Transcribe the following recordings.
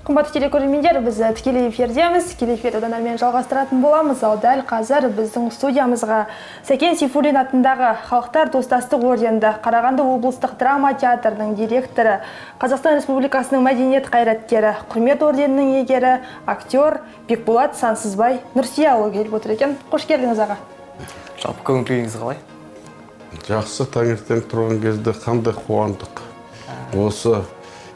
Қымбатты телекөрермендер, біз тікелей эфирдеміз. Тікелей эфирді одан әрмен жалғастыратын боламыз. Ал дәл қазір біздің студиямызға Сәкен Сейфуллин атындағы Халықтар достастық орденді Қарағанды облыстық драма театрының директоры, Қазақстан Республикасының мәдениет қайраткері, Құрмет орденінің иегері, актер Бекболат Сансызбай Нұрсияұлы келіп отыр екен. Қош келдіңіз, аға. Жалпы көңіл күйіңіз қалай? Жақсы, таңертең тұрған кезде қандай қуандық. Осы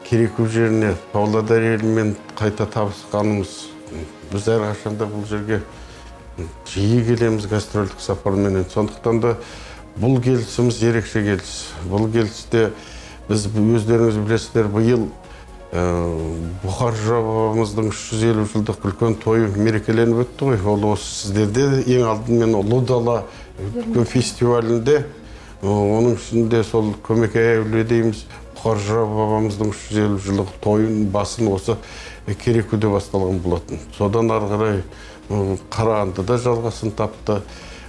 Кереку жеріне, Павлодар елімен қайта табысқанымыз. Біз әрқашанда бұл жерге жиі келеміз гастрольдік сапарменен. Сондықтан да бұл келісіміз ерекше келіс. Бұл келісте біз, өздеріңіз білесіздер, биыл Бұхар жырау бабамыздың 350 жылдық үлкен тойы мерекеленіп өтті ғой. Ол осы сіздерде ең алдымен Ұлы дала үлкен фестивалінде, оның ішінде сол Көмекей әулие дейміз, Бұхар жырау бабамыздың 350 жылдық тойын басын осы Керекуде басталған болатын. Содан ары қарай Қарағандыда жалғасын тапты.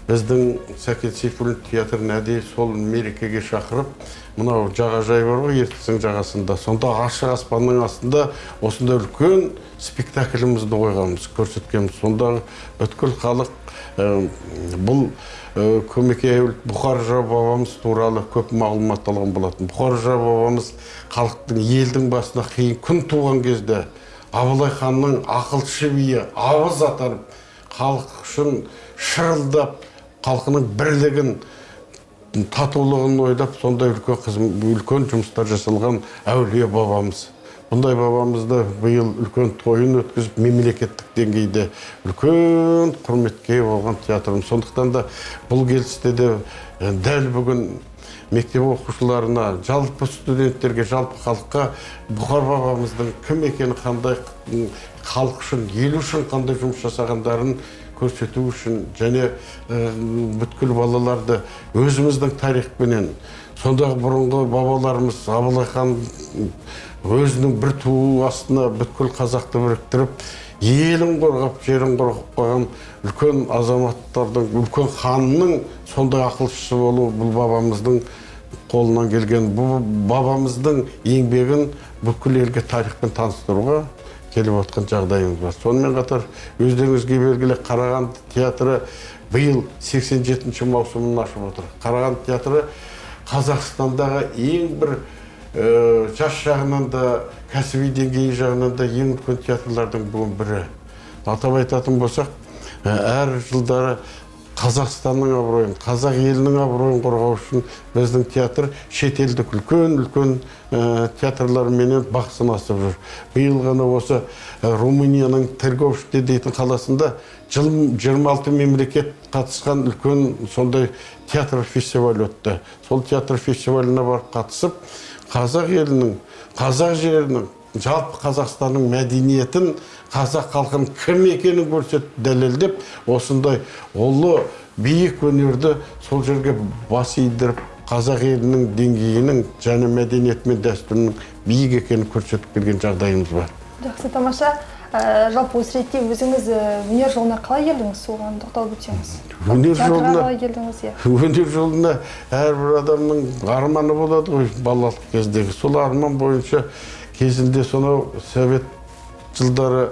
Біздің Сәкен Сейфуллин театрын әдейі сол мерекеге шақырып, мынау жағажай бар ғой Ертістің жағасында, сонда ашық аспанның астында осындай үлкен спектаклімізді қойғанбыз, көрсеткенбіз. Сонда бүткіл халық бұл Көмекей Бұхар жырау бабамыз туралы көп мағлұмат алған болатын. Бұхар жырау бабамыз халықтың, елдің басына қиын күн туған кезде Абылай ханның ақылшы биі абыз атанып, халық үшін шырылдап, халқының бірлігін, татулығын ойлап, сондай үлкен үлкен жұмыстар жасалған әулие бабамыз. Бұндай бабамызды биыл үлкен тойын өткізіп, мемлекеттік деңгейде үлкен құрметке ие болған театрымыз. Сондықтан да бұл келісте де дәл бүгін мектеп оқушыларына, жалпы студенттерге, жалпы халыққа Бұхар бабамыздың кім екені, қандай халық үшін, ел үшін қандай жұмыс жасағандарын көрсету үшін және бүткіл балаларды өзіміздің тарихпенен, сондағы бұрынғы бабаларымыз Абылай хан өзінің бір туы астына бүткіл қазақты біріктіріп, елін қорғап, жерін қорғап қойған үлкен азаматтардың, үлкен ханның сондай ақылшысы болу бұл бабамыздың қолынан келген, бұл бабамыздың еңбегін бүкіл елге тарихпен таныстыруға келіп отқан жағдайымыз бар. Сонымен қатар өздеріңізге белгілі, Қарағанды театры биыл 87-ші маусымын ашып отыр. Қарағанды театры Қазақстандағы ең бір жас жағынан да, кәсіби деңгейі жағынан да ең үлкен театрлардың бүгін бірі. Атап айтатын болсақ, әр жылдары Қазақстанның абыройын, қазақ елінің абыройын қорғау үшін біздің театр шетелдік үлкен-үлкен театрларменен бақ сынасып жүр. Биыл ғана осы Румынияның Тырговиште дейтін қаласында жыл 26 мемлекет қатысқан үлкен сондай театр фестивалі өтті. Сол театр фестиваліне барып қатысып, қазақ елінің, қазақ жерінің, жалпы Қазақстанның мәдениетін, қазақ халқының кім екенін көрсетіп, дәлелдеп, осындай ұлы биік өнерді сол жерге бас идіріп, қазақ елінің деңгейінің және мәдениеті мен дәстүрінің биік екенін көрсетіп келген жағдайымыз бар. Жақсы, тамаша. Жалпы осы ретте өзіңіз өнер жолына қалай келдіңіз, соған тоқталып өтсеңіз. Өнер Театрға жолына қалай келдіңіз, иә? Өнер жолына әрбір адамның арманы болады ғой балалық кездегі. Сол арман бойынша кезінде сонау совет жылдары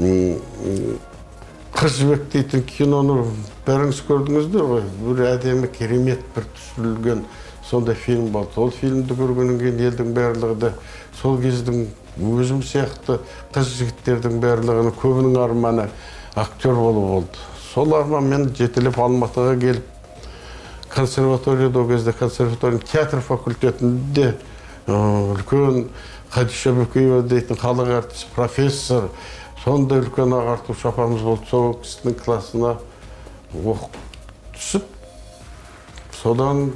«Қыз Жібек» дейтін киноны бәріңіз көрдіңіздер ғой. Бір әдемі, керемет бір түсірілген сондай фильм болды. Ол фильмді көргеннен кейін елдің барлығы да, сол кездің өзім сияқты қыз жігіттердің барлығының көбінің арманы актер болу болды. Сол арманмен жетелеп Алматыға келіп, консерваторияда, ол кезде консерваторияның театр факультетінде үлкен Хадиша Бөкеева дейтін халық әртісі, профессор, сондай үлкен ағартушы апамыз болды. Сол кісінің классына оқып түсіп, содан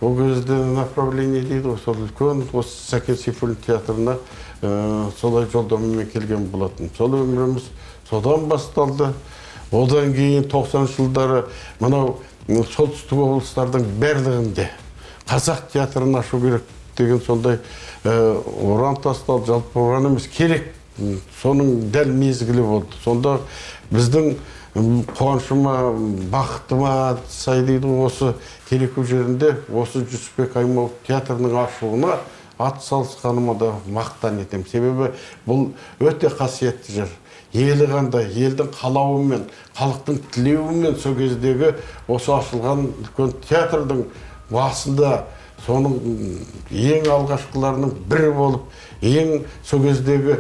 ол кезде направление дейді ғой, сол үлкен осы Сәкен Сейфуллин театрына солай жолдамамен келген болатын. Сол өміріміз содан басталды. Одан кейін 90 жылдары мынау солтүстік облыстардың барлығында қазақ театрын ашу керек деген сондай ұран тасталды. Жалпы ұран емес, керек, соның дәл мезгілі болды. Сонда біздің қуанышыма, бақытыма сай дейді ғой, осы Кереку жерінде осы Жүсіпбек Аймауытов театрының ашылуына ат салысқаныма да мақтан етемін. Себебі бұл өте қасиетті жер. Елі қандай, елдің қалауымен, халықтың тілеуімен сол кездегі осы ашылған үлкен театрдың басында соның ең алғашқыларының бірі болып, ең сол кездегі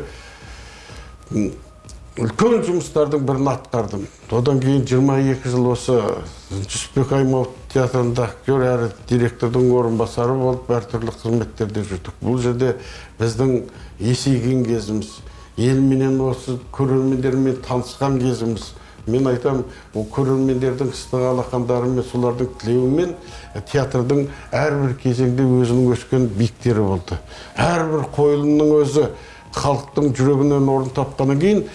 үлкен жұмыстардың бірін атқардым. Одан кейін 22 жыл осы Жүсіпбек Аймауытов театрында актер әрі директордың орынбасары болып әртүрлі қызметтерде жүрдік. Бұл жерде біздің есейген кезіміз, елменен осы көрермендермен танысқан кезіміз. Мен айтам, ол көрермендердің ыстық алақандарымен, солардың тілеуімен театрдың әрбір кезеңде өзінің өскен биіктері болды. Әрбір қойылымның өзі халықтың жүрегінен орын тапқаннан кейін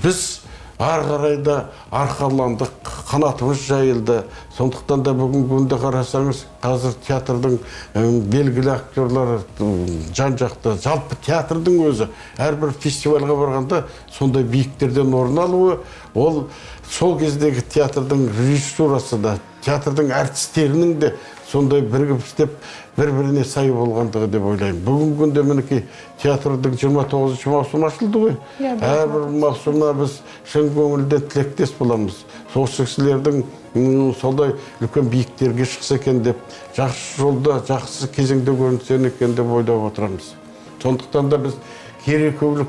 біз ары қарай да арқаландық, қанатымыз жайылды. Сондықтан да бүгінгі күнде қарасаңыз, қазір театрдың белгілі актерлары жан-жақты, жалпы театрдың өзі әрбір фестивальға барғанда сондай биіктерден орын алуы, ол сол кездегі театрдың режиссурасы да, театрдың әртістерінің де сондай бірігіп істеп, бір-біріне сай болғандығы деп ойлаймын. Бүгінгі күнде мінекей театрдың 29 маусым ашылды ғой. Әрбір маусымына біз шын көңілден тілектес боламыз. Сол кісілердің сондай үлкен биіктерге шықса екен деп, жақсы жолда, жақсы кезеңде көрінсе екен деп ойлап отырамыз. Сондықтан да біз керекулік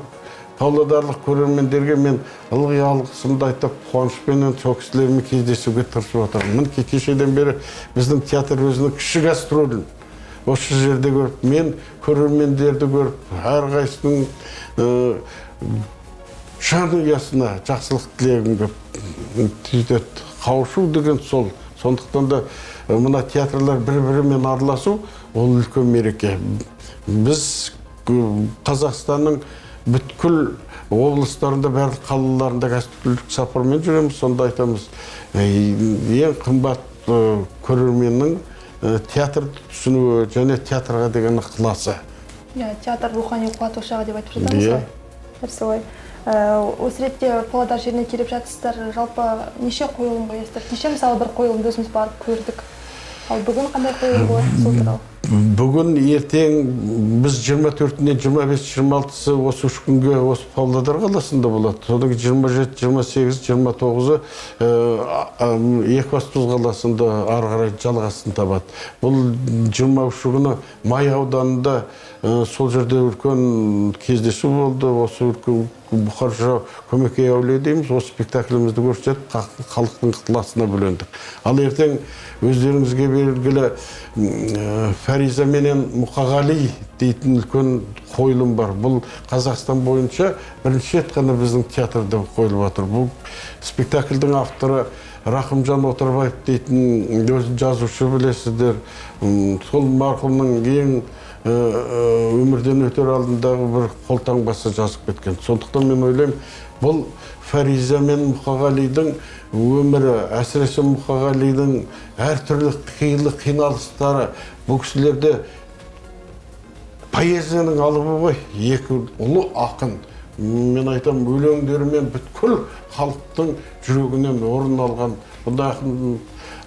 павлодарлық көрермендерге мен ылғи алғысымды айтып, қуанышпенен сол кісілермен кездесуге тырысып отырмын. Мінекей кешеден бері біздің театр өзінің кіші гастролін осы жерде көріп, мен көрермендерді көріп, әрқайсысының жанұясына жақсылық тілегім көп түйдеді. Қауышу деген сол. Сондықтан да мына театрлар бір-бірімен араласу ол үлкен мереке. Біз Қазақстанның бүткіл облыстарында, барлық қалаларында гастрольдік сапармен жүреміз. Сонда айтамыз, ең қымбат көрерменнің театрды түсінуі және театрға деген ықыласы. Иә, театр рухани қуат ошағы деп айтып жатамыз ғой. Дәл солай. Осы ретте Павлодар жеріне келіп жатырсыздар. Жалпы неше қойылым қоясыздар? Кеше мысалы бір қойылымды өзіміз барып көрдік. Ал бүгін қандай қойылым болады сол туралы? Бүгін ертең біз 24-нен 25, 26-сы осы үш күнге осы Павлодар қаласында болады. Содан кейін 27, 28, 29-ы Екібастұз қаласында ары қарай жалғасын табады. Бұл 23 күні Май ауданында сол жерде үлкен кездесу болды. Осы үлкен Бұхар жырау Көмекей әулие дейміз. Осы спектаклімізді көрсетіп, халықтың ықыласына бөлендік. Ал ертең өздеріңізге белгілі Фариза менен Мұқағали дейтін үлкен қойылым бар. Бұл Қазақстан бойынша бірінші рет қана біздің театрда қойылып жатыр. Бұл спектакльдің авторы Рахымжан Отарбаев дейтін өзі жазушы, білесіздер. Сол марқұмның ең өмірден өтер алдындағы бір қолтаңбасы жазып кеткен. Сондықтан мен ойлаймын, бұл Фариза мен Мұқағалидың өмірі, әсіресе Мұқағалидың әртүрлі қилы қиналыстары, бұл кісілерде поэзияның алыбы ғой, екі ұлы ақын. Мен айтамын, өлеңдерімен бүткіл халықтың жүрегінен орын алған бұндай ақын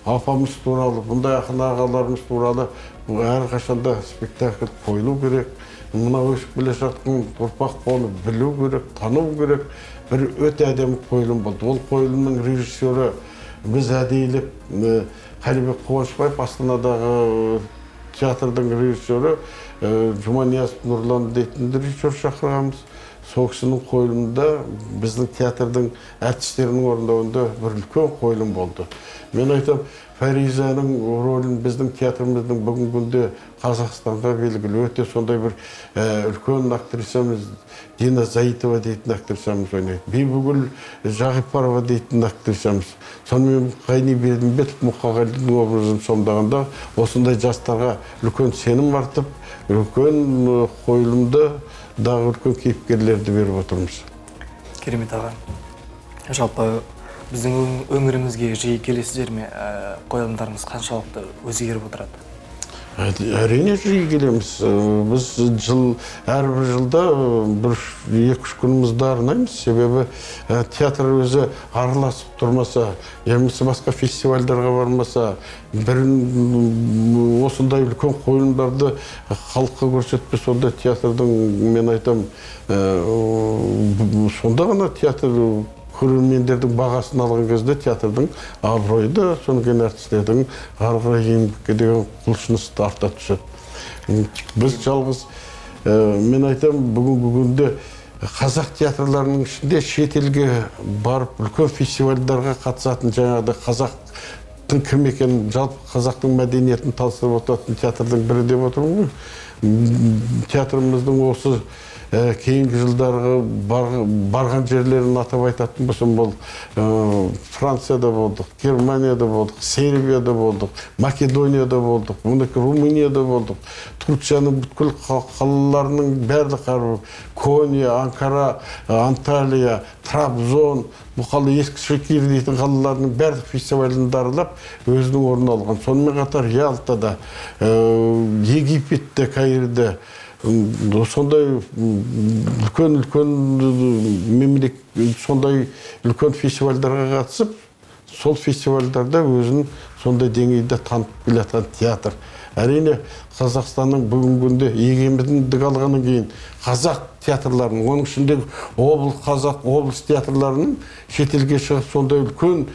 апамыз туралы, бұндай ақын ағаларымыз туралы әрқашанда спектакль қойылу керек. Мына өсіп келе жатқан ұрпақ оны білу керек, тану керек. Бір өте әдемі қойылым болды. Ол қойылымның режиссері біз әдейілеп Қалибек Қуанышбаев, Астанадағы театрдың режиссері Жұманиязов Нұрлан дейтін режиссер шақырғанбыз. Сол кісінің қойылымында біздің театрдың әртістерінің орындауында бір үлкен қойылым болды. Мен айтамын, Фаризаның рөлін біздің театрымыздың бүгінгі күнде Қазақстанға белгілі өте сондай бір үлкен актрисамыз Дина Заитова дейтін актрисамыз ойнайды. Бибігүл Жағипарова дейтін актрисамыз. Сонымен Ғайни Бердімбетов Мұқағалидың образын сомдағанда осындай жастарға үлкен сенім артып, үлкен қойылымды дағы үлкен кейіпкерлерді беріп отырмыз. Керемет аға. Жалпы біздің өңірімізге жиі келесіздер ме? Қойылымдарымыз қаншалықты өзгеріп отырады? Әрине жиі келеміз. Біз жыл, әрбір жылда бір 2-3 күнімізді арнаймыз. Себебі театр өзі араласып тұрмаса, я болмаса басқа фестивальдарға бармаса, бір осындай үлкен қойылымдарды халыққа көрсетпесе, сонда театрдың, мен айтам, сонда ғана театр көрермендердің бағасын алған кезде театрдың абыройы да, содан кейін әртістердің ары қарай еңбекке деген құлшынысы да арта түседі. Біз жалғыз, мен айтамын, бүгінгі күнде қазақ театрларының ішінде шетелге барып үлкен фестивальдарға қатысатын, жаңағыдай қазақтың кім екенін, жалпы қазақтың мәдениетін таныстырып отыратын театрдың бірі деп отырмын ғой. Театрымыздың осы кейінгі жылдарғы барған жерлерін атап айтатын болсам, ол Францияда болдық, Германияда болдық, Сербияда болдық, Македонияда болдық, мінекей Румынияда болдық, Турцияның бүткіл қалаларының барлық әрбір Кония, Анкара, Анталия, Трабзон, бұл қала ескі Шекир дейтін қалаларының барлық фестивалін аралап өзінің орнын алған. Сонымен қатар Ялтада, Египетте, Каирде, сондай үлкен-үлкен мемлекет, сондай үлкен фестивальдарға қатысып, сол фестивальдарда өзін сондай деңгейде танытып келе жатқан театр. Әрине, Қазақстанның бүгінгі күнде егемендік алғаннан кейін қазақ театрларының, оның ішінде облыс, қазақ облыс театрларының шетелге шығып сондай үлкен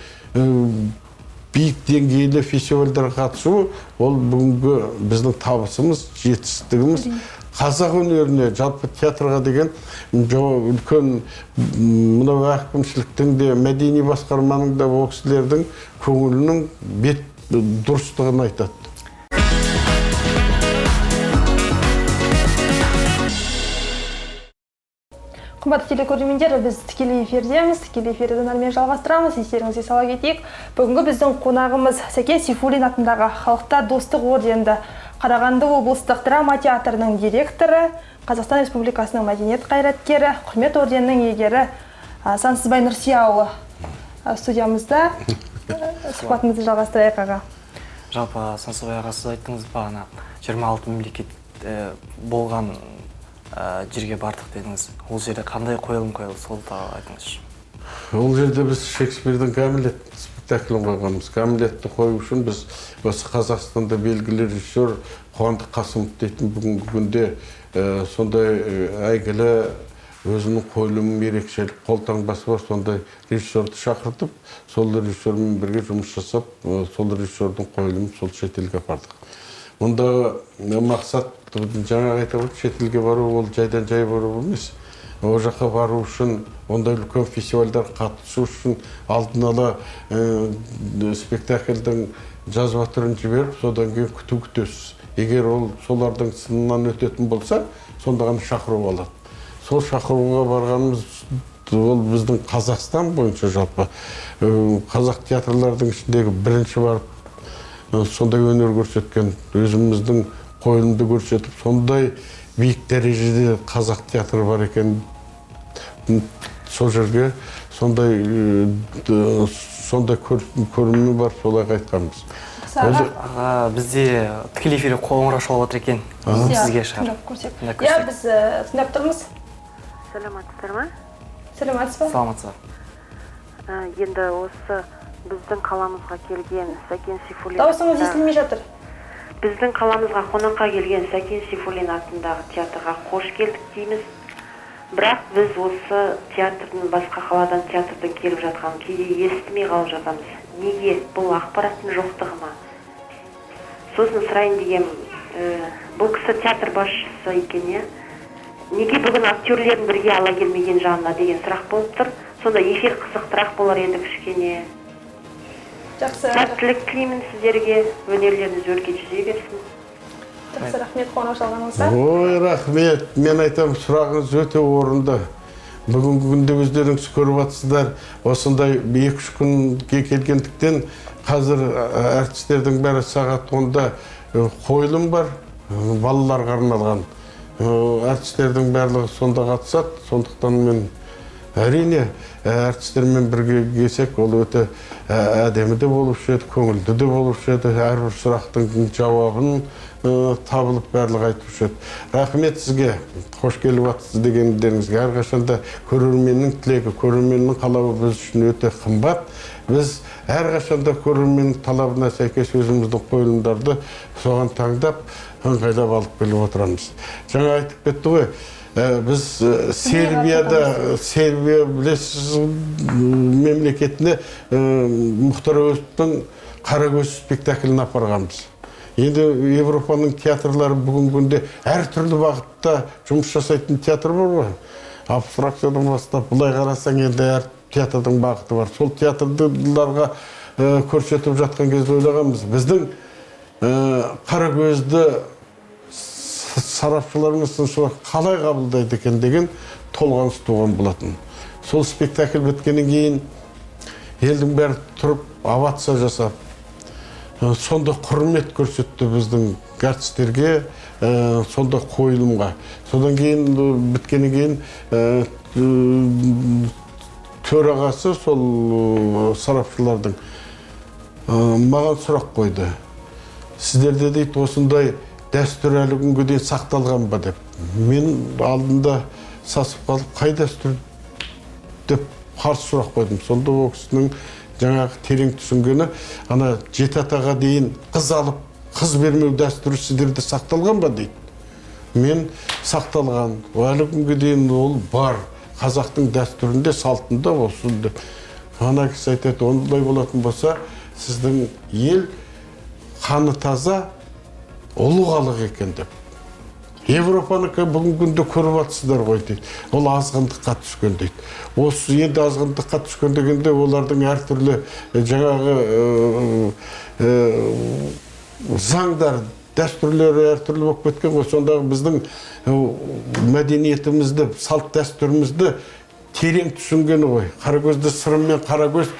биік деңгейлі фестивальдарға қатысуы, ол бүгінгі біздің табысымыз, жетістігіміз. Қазақ өнеріне, жалпы театрға деген үлкен мынау әкімшіліктің де, мәдени басқарманың да, ол кісілердің көңілінің бет дұрыстығын айтады. Қымбатты телекөрермендер, біз тікелей эфирдеміз. Тікелей эфирді нармен жалғастырамыз. Естеріңізге сала кетейік. Бүгінгі біздің қонағымыз Сәкен Сейфуллин атындағы Халықтар достық орденді Қарағанды облыстық драма театрының директоры, Қазақстан Республикасының мәдениет қайраткері, Құрмет орденінің иегері Сансызбай Нұрсияұлы. Студиямызда сұхбатымызды жалғастырайық, аға. Жалпы, Сансызбай аға, сіз айттыңыз бағана 26 мемлекет болған жерге бардық дедіңіз. Ол жерде қандай қойылым қойылды, сол туралы айтыңызшы. Ол жерде біз Шекспирдің Гамлет спектаклін қойғанбыз. Гамлетті қою үшін біз осы Қазақстанда белгілі режиссер Қуандық Қасымов дейтін бүгінгі күнде сондай әйгілі өзінің қойылымы ерекшелік қолтаңбасы бар сондай режиссерді шақыртып, сол режиссермен бірге жұмыс жасап, сол режиссердің қойылымын сол шетелге апардық. Мұндағы мақсат, жаңа айтып отырмын, шетелге бару ол жайдан жай бару емес. Ол жаққа бару үшін, ондай үлкен фестивальдарға қатысу үшін алдын ала спектакльдің жазба түрін жіберіп, содан кейін күту күтесіз. Егер ол солардың сынынан өтетін болса, сонда ғана шақыру алады. Сол шақыруға барғанымыз ол біздің Қазақстан бойынша жалпы қазақ театрлардың ішіндегі бірінші барып сондай өнер көрсеткен, өзіміздің қойылымды көрсетіп, сондай биік дәрежеде қазақ театры бар екен, сол жерге сондай көрінімі бар, солай айтқанбыз. Аға, бізде тікелей эфирде қоңырау шалып отыр екен. Сізге шығар. Тыңдап көрсек. Иә, біз тыңдап тұрмыз. Саламатсыздар ма? Саламатсыз ба? Саламатсыз. Енді осы біздің қаламызға келген Сәкен Сейфуллин. Дауысыңыз естілмей жатыр. Біздің қаламызға қонаққа келген Сәкен Сейфуллин атындағы театрға қош келдік дейміз. Бірақ біз осы театрдың, басқа қаладан театрдың келіп жатқанын кейде естімей қалып жатамыз. Неге? Бұл ақпараттың жоқтығы ма? Сосын сұрайын дегем, бұл кісі театр басшысы екен, иә? Неге бүгін актерлерін бірге ала келмеген жанына деген сұрақ болып тұр. Сонда эфир қызықтырақ болар еді кішкене. Жақсы. Сәттілік тілеймін сіздерге, өнерлеріңіз өрге жүзе берсін. Жақсы, рахмет қоңырау шалғаныңызға. Ой, рахмет. Мен айтамын, сұрағыңыз өте орынды. Бүгінгі күнде өздеріңіз көріп жатсыздар, осындай 2-3 күнге келгендіктен қазір әртістердің бәрі сағат 10-да қойылым бар, балаларға арналған. Әртістердің барлығы сонда қатысады, сондықтан мен Әрине, әртістермен бірге келсек, ол өте әдемі де болушы еді, көңілді де болушы еді. Әрбір сұрақтың жауабын табылып барлығы айтушы еді. Рахмет сізге, қош келіп жатсыз дегендеріңізге. Әрқашанда көрерменнің тілегі, көрерменнің қалауы біз үшін өте қымбат. Біз әрқашанда көрерменнің талабына сәйкес өзіміздің қойылымдарды соған таңдап, ыңғайлап алып келіп отырамыз. Жаңа айтып кетті ғой, біз Сербияда, Сербия білесіз мемлекетіне Мұхтар Әуезовтің Қарагөз спектаклін апарғанбыз. Енді Европаның театрлары бүгінгі күнде әртүрлі бағытта жұмыс жасайтын театр бар ғой. Абстракциядан бастап, былай қарасаң енді әр театрдың бағыты бар. Сол театрларға көрсетіп жатқан кезде ойлағанбыз, біздің Қарагөзді сарапшылар мен сыншылар қалай қабылдайды екен деген толғаныс туған болатын. Сол спектакль біткеннен кейін елдің бәрі тұрып овация жасап, сонда құрмет көрсетті біздің әртістерге, сонда қойылымға. Содан кейін біткеннен кейін төрағасы сол сарапшылардың маған сұрақ қойды. Сіздерде дейді осындай дәстүр әлі күнге дейін сақталған ба деп. Мен алдында сасып қалып, қай дәстүр деп қарсы сұрақ қойдым. Сонда ол кісінің жаңағы терең түсінгені, ана жеті атаға дейін қыз алып, қыз бермеу дәстүрі сіздерде сақталған ба дейді. Мен сақталған, әлі күнге дейін ол бар. Қазақтың дәстүрінде, салтында осы деп. Ана кісі айтады, ондай болатын болса, сіздің ел қаны таза, ұлы халық екен деп. Европаныкі бүгінгі күнде көріп жатсыздар ғой дейді. Ол азғындыққа түскен дейді. Осы енді азғындыққа түскен дегенде олардың әртүрлі жаңағы заңдар, дәстүрлері әртүрлі болып кеткен ғой. Сондағы біздің мәдениетімізді, салт дәстүрімізді терең түсінгені ғой. Қарагөзді Сырым мен Қарагөз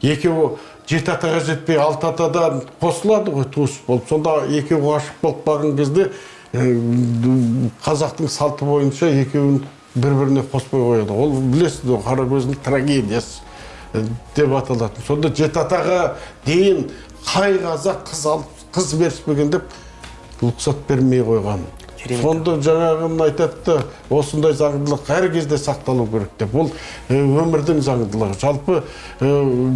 екеуі жеті атаға жетпей алты атадан қосылады ғой туыс болып. Сонда екеуі ғашық болып қалған кезде қазақтың салты бойынша екеуін бір-біріне қоспай қояды. Ол білесіз ғой, Қарагөздің трагедиясы деп аталатын. Сонда жеті атаға дейін қай қазақ қыз алып, қыз беріспеген деп рұқсат бермей қойған. Сонда жаңағын айтады да, осындай заңдылық әр кезде сақталу керек деп. Ол өмірдің заңдылығы, жалпы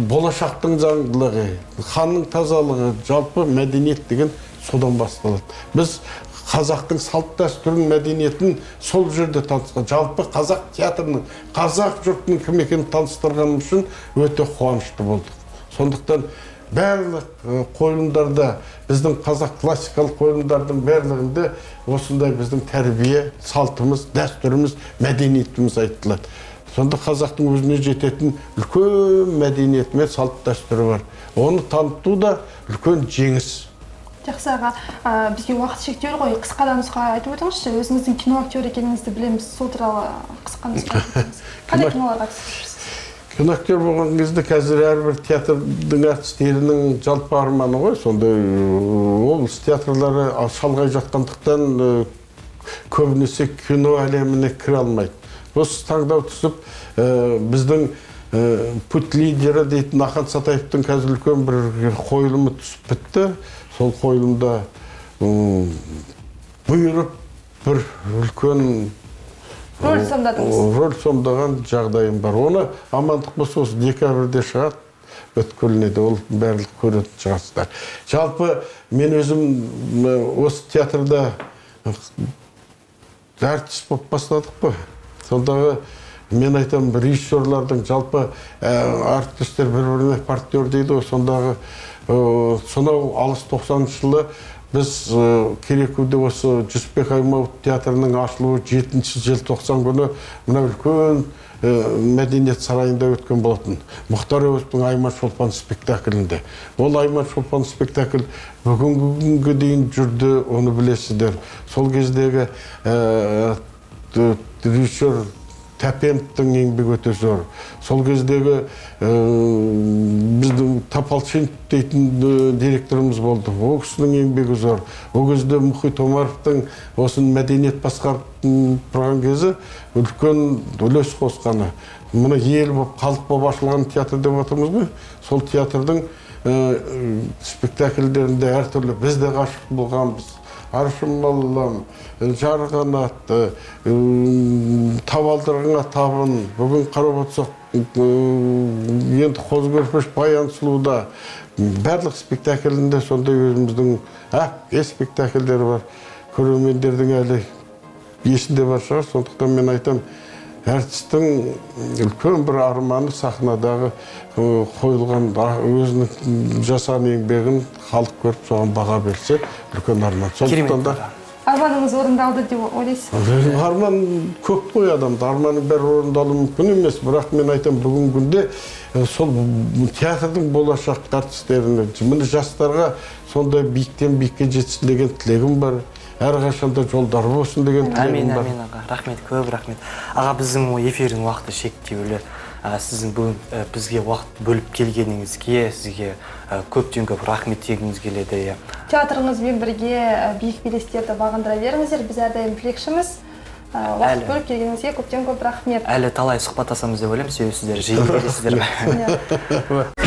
болашақтың заңдылығы, ханның тазалығы, жалпы мәдениет деген содан басталады. Біз қазақтың салт дәстүрін, мәдениетін сол жерде танысқан, жалпы қазақ театрының, қазақ жұртының кім екенін таныстырғаным үшін өте қуанышты болдық. Сондықтан барлық қойылымдарда, біздің қазақ классикалық қойылымдардың барлығында осындай біздің тәрбие, салтымыз, дәстүріміз, мәдениетіміз айтылады. Сонда қазақтың өзіне жететін үлкен мәдениеті мен салт дәстүрі бар. Оны таныту да үлкен жеңіс. Жақсы аға, бізге уақыт шектеулі ғой, қысқа да нұсқа айтып өтіңізші. Өзіңіздің кино актері екеніңізді білеміз, сол туралы қысқа нұсқа айтып өтіңіз. Қандай киноларға түсіп жүрсіз? Кино актер болған кезде қазір әрбір театрдың әртістерінің жалпы арманы ғой, сондай облыс театрлары шалғай жатқандықтан көбінесе кино әлеміне кіре алмайды. Осы таңдау түсіп, біздің «Путь лидера» дейтін Ақан Сатаевтың қазір үлкен бір қойылымы түсіп бітті. Сол қойылымда бұйырып бір үлкен рөл сомдадыңыз. Рөл сомдаған жағдайым бар. Оны амандық болса осы декабрьде шығады, өткеліне де ол барлық көретін шығарсыздар. Жалпы мен өзім осы театрда әртіс болып бастадық қой. Сондағы мен айтамын, режиссерлардың жалпы әртістер бір-біріне партнер дейді ғой. Сондағы сонау алыс 90-шы жылы біз Керекуде осы Жүсіпбек Аймауытов театрының ашылуы 7 желтоқсан күні мына үлкен мәдениет сарайында өткен болатын. Мұхтар Әуезовтің Айман Шолпан спектаклінде. Ол Айман Шолпан спектакль бүгінгі күнге дейін жүрді, оны білесіздер. Сол кездегі режиссер Тәпеновтың еңбегі өте зор. Сол кездегі біздің Топалчинов дейтін директорымыз болды. Ол кісінің еңбегі зор. Ол кезде Мұхит Омаровтың осы мәдениет басқарып тұрған кезі үлкен үлес қосқаны. Мына ел болып, халық болып ашылған театр деп отырмыз ғой. Сол театрдың спектакльдерінде әртүрлі біз де ғашық болғанбыз. Аршын Маллам, Жарғанат, Табалдырығыңа табын. Бүгін қарап отырсақ, енді Қозы Көрпеш, Баян Сұлуда барлық спектаклінде сондай өзіміздің әпке спектакльдері бар. Көрермендердің әлі есінде бар шығар. Сондықтан мен айтам, әртістің үлкен бір арманы сахнадағы қойылған өзінің жасаған еңбегін халық көріп, соған баға берсе, үлкен арман. Сондықтан да арманыңыз орындалды деп ойлайсыз? Арман көп қой адамда, арманның бәрі орындалуы мүмкін емес, бірақ мен айтамын, бүгінгі күнде сол театрдың болашақ әртістеріне, міне жастарға сондай биіктен биікке жетсін деген тілегім бар. Әрқашанда жолдары болсын деген тілегім бар. Әмин, аға. Рахмет, көп рахмет. Аға, біздің эфирдің уақыты шектеулі. Сіздің бүгін бізге уақыт бөліп келгеніңізге, сізге көптен көп рахмет дегіміз келеді. Театрыңызбен бірге биік белестерді бағындыра беріңіздер. Біз әрдайым тілекшіміз. Уақыт бөліп келгеніңізге көптен көп рахмет. Әлі талай сұхбаттасамыз деп ойлаймын, себебі сіздер жиі келесіздер.